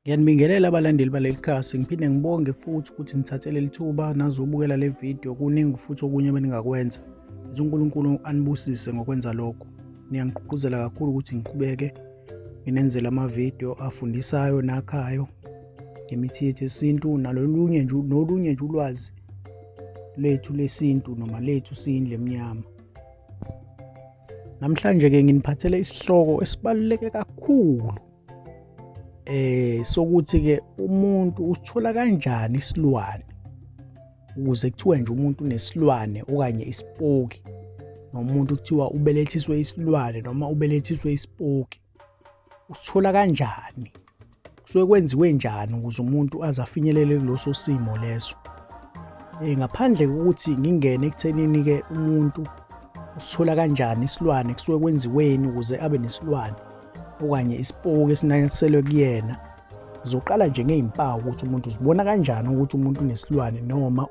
Ngiyanibingelela abalandeli baleli khasi, ngiphinde ngibonge futhi ukuthi nithathe leli thuba nazobukela le video. Kuningi futhi okunye beningakwenza. Ngithi uNkulunkulu anibusise ngokwenza lokho. Niyangigqugquzela kakhulu ukuthi ngiqhubeke nginenzele amavidiyo afundisayo nakhayo ngemithi yethu yesintu nalolunye nje nolunye nje ulwazi lethu lesintu noma lethu siyindlu emnyama. Namhlanje-ke nginiphathele isihloko esibaluleke kakhulu sokuthi ke umuntu usithola kanjani isilwane ukuze kuthiwe nje umuntu unesilwane okanye isipoki nomuntu kuthiwa ubelethiswe isilwane noma ubelethiswe isipoki usithola kanjani kusuke kwenziwe njani ukuze umuntu aze afinyelele kuloso simo leso. Ngaphandle kokuthi ngingene ekuthenini ke umuntu usithola kanjani isilwane, kusuke kwenziweni ukuze abe nesilwane okanye isipoki esinanyathiselwe kuyena, ngizoqala nje ngey'mpawu ukuthi umuntu uzibona kanjani ukuthi umuntu unesilwane noma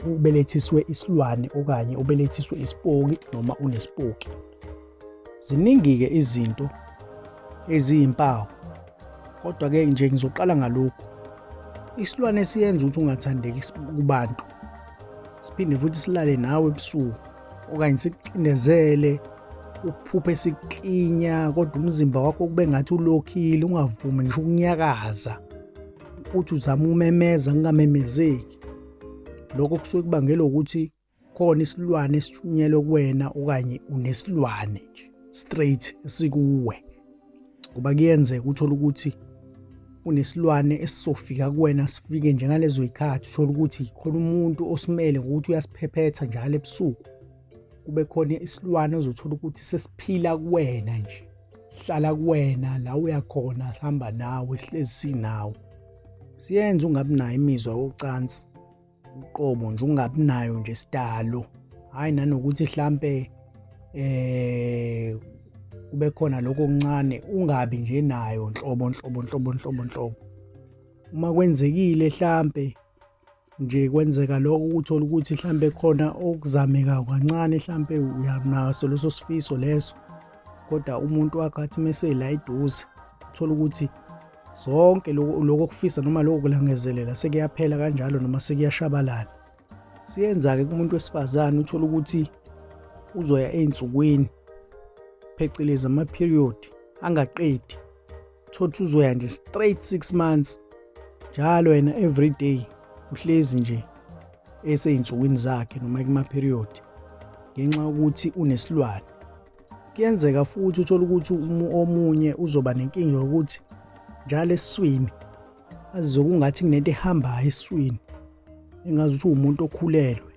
ubelethiswe isilwane okanye ubelethiswe isipoki noma unesipoki. Ziningi-ke izinto eziyimpawu, kodwa-ke nje ngizoqala ngalokhu. Isilwane siyenza ukuthi ungathandeki kubantu, siphinde futhi silale nawe ebusuku okanye sikucindezele, uphuphe sikuklinya kodwa umzimba wakho kube ngathi ulokhile, ungavumi ngisho ukunyakaza, uthi uzama ukumemeza kungamemezeki. Lokho kusuke kubangelwa ukuthi khona isilwane esithunyelwe kuwena okanye unesilwane nje straight esikuwe, ngoba kuyenzeka uthole ukuthi unesilwane esizofika kuwena sifike njengalezo zikhathi, uthole ukuthi khona umuntu osimele ngokuthi uyasiphephetha njalo ebusuku, kube khona isilwane ozothola ukuthi sesiphila kuwena nje, hlala kuwena la uyakhona, sihamba nawe, sihlezi sinawe. Siyenza ungabi nayo imizwa yocansi uqobo nje, ungabi nayo nje sidalo, hhayi nanokuthi hlampe kube khona lokho okuncane, ungabi nje nayo nhlobo nhlobo nhlobo nhlobo nhlobo. Uma kwenzekile hlampe nje kwenzeka lokho ukuthola ukuthi hlampe khona okuzameka kancane, hlampe uyanaso leso sifiso leso, kodwa umuntu wakho athi mese la eduze uthola ukuthi zonke lokho okufisa noma lokho kulangezelela sekuyaphela kanjalo noma sekuyashabalala. Siyenza-ke kumuntu wesifazane, uthola ukuthi uzoya ey'nsukwini phecelezi ama-period angaqedi, uthole ukuthi uzoya nje straight 6 months njalo, yena every day uhlezi nje esey'nsukwini zakhe noma kuma-period ngenxa yokuthi unesilwane. Kuyenzeka futhi uthole ukuthi omunye uzoba nenkinga yokuthi njalo esiswini azizwe kungathi kunento ehambayo esiswini, engazi ukuthi uwumuntu okhulelwe,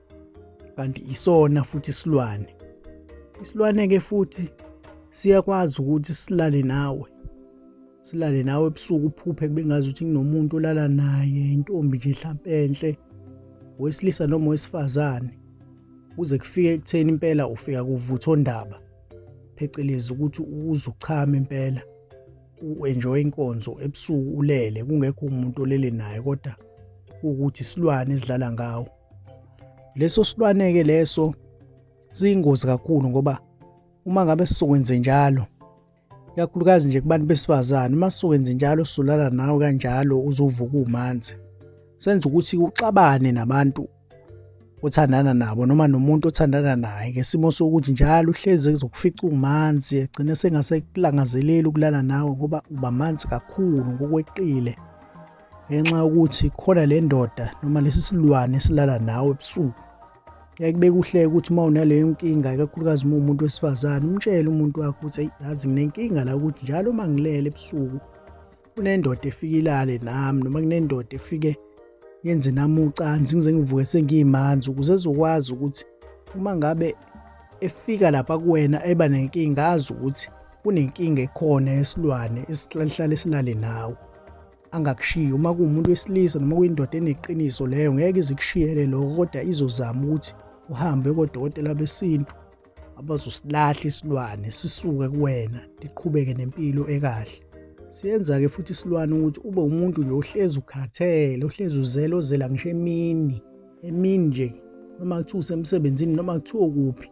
kanti isona futhi isilwane. Isilwane-ke futhi siyakwazi ukuthi silale nawe, silale nawe ebusuku, uphuphe kube ngazi ukuthi kunomuntu olala naye, intombi nje hlampe enhle, owesilisa noma owesifazane, kuze kufike ekutheni impela ufika kuvuthondaba, phecelezi ukuthi uzuchama impela, u-enjoy inkonzo ebusuku ulele kungekho umuntu olele naye, kodwa kuwukuthi isilwane esidlala ngawo. Leso silwane-ke leso siyingozi kakhulu, ngoba uma ngabe sizokwenze njalo, ikakhulukazi nje kubantu besifazane, uma sizokwenze njalo sizolala nawe kanjalo uzovuka umanzi, senza ukuthi uxabane nabantu othandana nabo noma nomuntu othandana naye, ngesimo sokuthi njalo uhlezi kuzokufica umanzi, egcine sengasekulangazeleli ukulala nawe ngoba uba manzi kakhulu ngokweqile, ngenxa yokuthi khona le ndoda noma lesi silwane esilala nawe ebusuku. Kuyaye kube kuhle ukuthi uma unaleyo nkinga, ikakhulukazi uma uwumuntu wesifazane, umtshele umuntu wakho ukuthi eyi, yazi nginenkinga la ukuthi njalo uma ngilele ebusuku kunendoda efike ilale nami, noma kunendoda efike yenze nami ucansi ngize ngivuke sengiyimanzi, ukuze ezokwazi ukuthi uma ngabe efika lapha kuwena eba nenkinga, azi ukuthi kunenkinga ekhona yesilwane esihlale silale nawe, angakushiyi. Uma kuwumuntu wesilisa noma kuyindoda eneqiniso leyo, ngeke izikushiyele lokho, kodwa izozama ukuthi uhambe kodokotela besintu abazosilahla isilwane sisuke kuwena, liqhubeke nempilo ekahle. Siyenza-ke futhi isilwane ukuthi ube umuntu nje ohlezi ukhathele, ohlezi uzela, ozela ngisho emini, emini nje, noma kuthiwa usemsebenzini noma kuthiwa kuphi,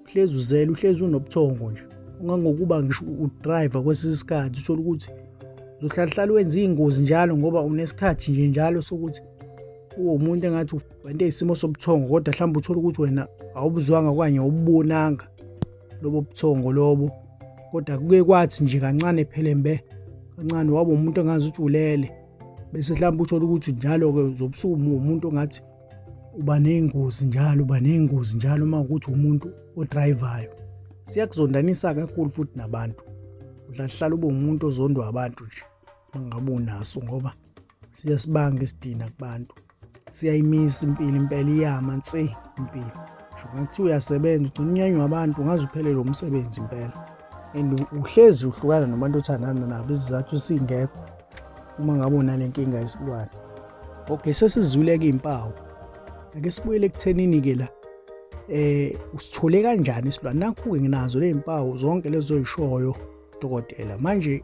uhlezi uzela, uhlezi unobuthongo nje, ungangokuba ngisho udriver kwesinye isikhathi uthole ukuthi Uzohlala hlala wenza iy'ngozi njalo ngoba unesikhathi nje njalo sokuthi uwumuntu engathi wente isimo sobuthongo, kodwa mhlawumbe uthole ukuthi wena awubuzwanga okanye awububonanga lobo buthongo lobo, kodwa kuke kwathi nje kancane phelembe kancane waba umuntu engazi ukuthi ulele, bese mhlawumbe uthole ukuthi njalo-ke uzobusuku umuntu ongathi uba ney'ngozi njalo, uba ney'ngozi njalo uma ukuthi umuntu odrayivayo. Siyakuzondanisa kakhulu futhi nabantu, uhlala ube umuntu ozondwa abantu nje uma ngabe unaso, ngoba siyasibanga isidina kubantu, siyayimisa impilo impela, iyama nse impilo. Ngisho kuthiwa uyasebenza ugcina unyanywa abantu, ungaze uphelelwe umsebenzi impela, and uhlezi uhlukana nobantu othandana nabo isizathu singekho uma ngabe unale nkinga yesilwane. Okay, sesizwile-ke iy'mpawu, ake sibuyele ekuthenini-ke la usithole kanjani isilwane. Nakhu-ke nginazo ley'mpawu zonke lezo oyishoyo dokotela, manje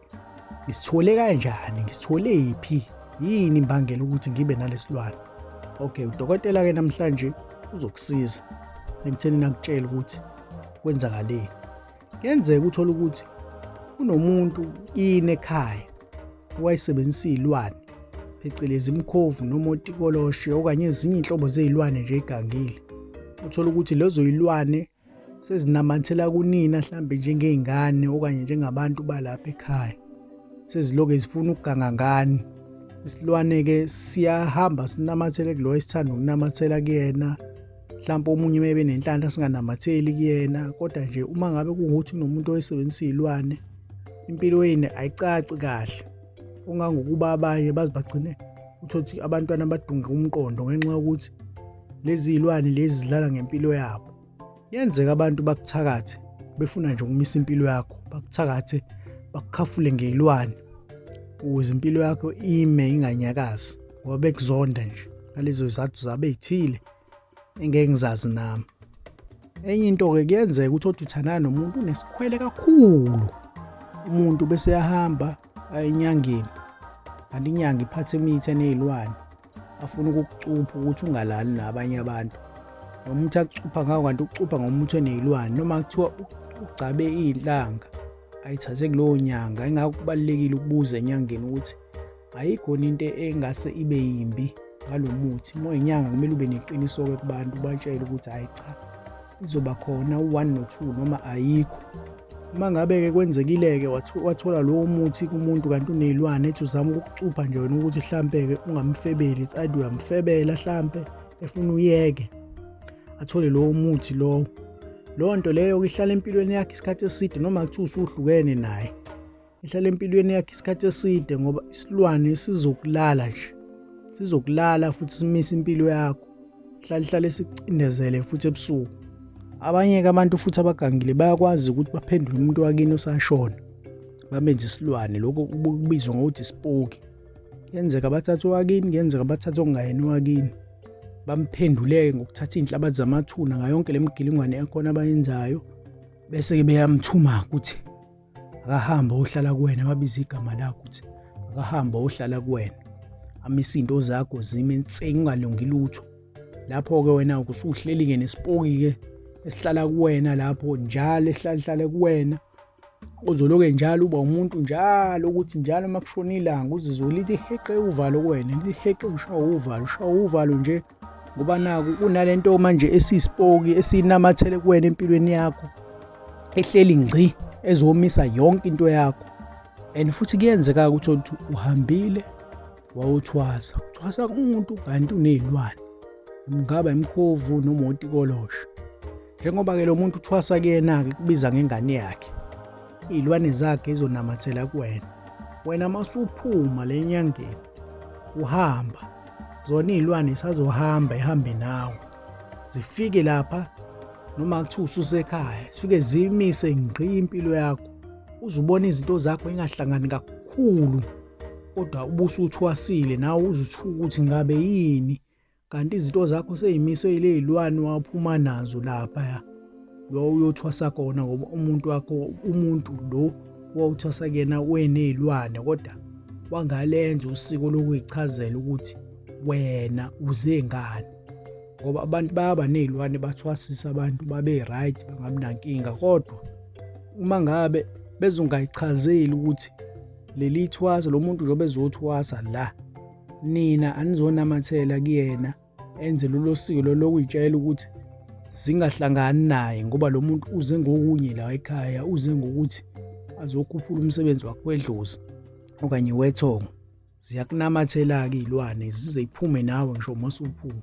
ngisithole kanjani, ngisithole yiphi, yini imbangela ukuthi ngibe nalesilwane? Okay, udokotela-ke namhlanje uzokusiza ekuthenini akutshele ukuthi kwenzakaleni. Kuyenzeka uthole ukuthi kunomuntu kini ekhaya owayesebenzisa iy'lwane, phecelezi imkhovu noma otikoloshe okanye ezinye iy'nhlobo zey'lwane nje egangile. Uthole ukuthi lezo y'lwane sezinamathela kunina hlampe njengey'ngane okanye njengabantu balapha ekhaya, seziloke zifuna ukuganga ngani. Isilwane-ke siyahamba sinamathele kulo esithanda ukunamathela kuyena, mhlawumpe omunye uma ebe nenhlanhla singanamatheli kuyena, kodwa nje uma ngabe kuwukuthi kunomuntu oyesebenzisa iy'lwane, impilo yenu ayicaci kahle, ongangokuba abanye baze bagcine uthole ukuthi abantwana badunge umqondo ngenxa yokuthi lezi y'lwane lezi zidlala ngempilo yabo. Kuyenzeka abantu bakuthakathe befuna nje ukumisa impilo yakho, bakuthakathe bakukhafule ngey'lwane ukuze impilo yakho ime inganyakazi, ngoba bekuzonda nje ngalezo zizathu zabo ey'thile engeke ngizazi nami. Enye into-ke, kuyenzeka ukuthi othi uthandana nomuntu unesikhwele kakhulu, umuntu bese eyahamba aye enyangeni, kanti inyanga iphathe imithi eney'lwane, afuna ukukucupha ukuthi ungalali nabanye abantu. Noma uthi akucupha ngawo, kanti ukucupha ngomuthi oney'lwane, noma kuthiwa ugcabe iy'nhlanga ayithathe kulowo nyanga. Ingakho kubalulekile ukubuza enyangeni ukuthi ayikhona into engase ibe yimbi ngalo muthi. Uma uyinyanga kumele ube neqiniso-ke kubantu, ubatshele ukuthi hhayi cha, izoba khona u-one no-two noma ayikho. Uma ngabe-ke kwenzekile-ke wathola lowo muthi kumuntu kanti uney'lwane, ethi uzama ukukucupha nje wena ukuthi hlampe-ke ungamfebeli, it's either uyamfebela hlampe efuna uyeke, athole lowo muthi lowo. Leyo nto leyo-ke ihlala empilweni yakhe isikhathi eside, noma kuthiwa usuhlukene naye, ihlala empilweni yakhe isikhathi eside, ngoba isilwane sizokulala nje, sizokulala futhi simise impilo yakho, hlale hlale sikucindezele futhi ebusuku. Abanye-ke abantu futhi abagangile bayakwazi ukuthi baphendule umuntu wakini osashona, bamenze isilwane, lokho kubizwa ngokuthi isipoki. Kuyenzeka bathathe owakini, kuyenzeka bathathe okungayena owakini, bamphenduleke ngokuthatha iy'nhlabathi zamathuna ngayo yonke le migilingwane yakhona abayenzayo, bese-ke beyamthuma ukuthi akahambe ohlala kuwena, babiza igama lakho ukuthi akahambe ohlala kuwena, amise iy'nto zakho zime nse, kungalungi lutho. Lapho-ke wena usuhleli-ke nesipoki-ke esihlala kuwena lapho njalo, esihlala hlale kuwena, uzoloke njalo uba umuntu njalo ukuthi njalo uma kushona ilanga uzizwe lithi heqe uvalo kuwena, lithi heqe ushawa uvalo, ushawa uvalo nje, ngoba naku kunalento manje esiyisipoki esinamathele kuwena empilweni yakho, ehleli ngci ezomisa yonke into yakho. And futhi kuyenzeka ukuthi uthi uhambile wawuthwasa, uthwasa kumuntu kanti uney'lwane, kungaba imkhovu noma otikoloshe. Njengoba-ke lo muntu uthwasa kuyena-ke kubiza ngengane yakhe, iy'lwane zakhe izonamathela kuwena. Wena uma usuphuma le nyangeni uhamba, zona iy'lwane isazohamba ihambe nawe, zifike lapha noma kuthiwa ususekhaya, zifike zimise ngqi impilo yakho, uze ubone izinto zakho ingahlangani kakhulu, kodwa ubusuthwasile nawe uze uthuke ukuthi ngabe yini, kanti izinto zakho seyimiswe yiley'lwane waphuma nazo laphaya lo uyothwasa kona, ngoba umuntu wakho, umuntu lo owawuthwasa kuyena weney'lwane, kodwa wangalenza usiko lokuyichazela ukuthi wena uze ngani, ngoba abantu bayaba ney'lwane bathwasise abantu babe right, bangabi nankinga, kodwa uma ngabe bezongayichazeli ukuthi Leli thwasa lo muntu njengoba ezothwasa la, nina anizonamathela kuyena enze lolo siko lolo lokuyitshela ukuthi zingahlangani naye, ngoba lo muntu uze ngokunye la ekhaya, uze ngokuthi azokhuphula umsebenzi wakhe wedlozi okanye wethongo. Ziyakunamathela-ke iy'lwane zize iphume nawe ngisho uma usuphuma,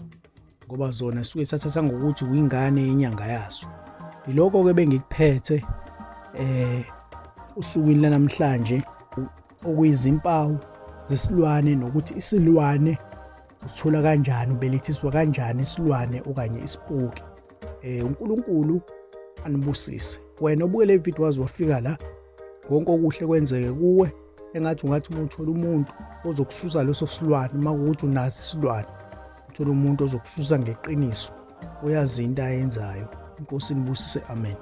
ngoba zona suke sathatha ngokuthi uyingane yenyanga yaso. Yiloko-ke bengikuphethe usukwini lanamhlanje, okuyizimpawu zesilwane nokuthi isilwane usithola kanjani, ubelethiswa kanjani isilwane okanye isipoki. UNkulunkulu anibusise. Wena obukele ividiyo waze wafika la, konke okuhle kwenzeke kuwe. Engathi ungathi uma uthola umuntu ozokususa leso silwane, uma kuwukuthi unaso isilwane, uthola umuntu ozokususa ngeqiniso, uyazi into ayenzayo. Inkosi inibusise, amen.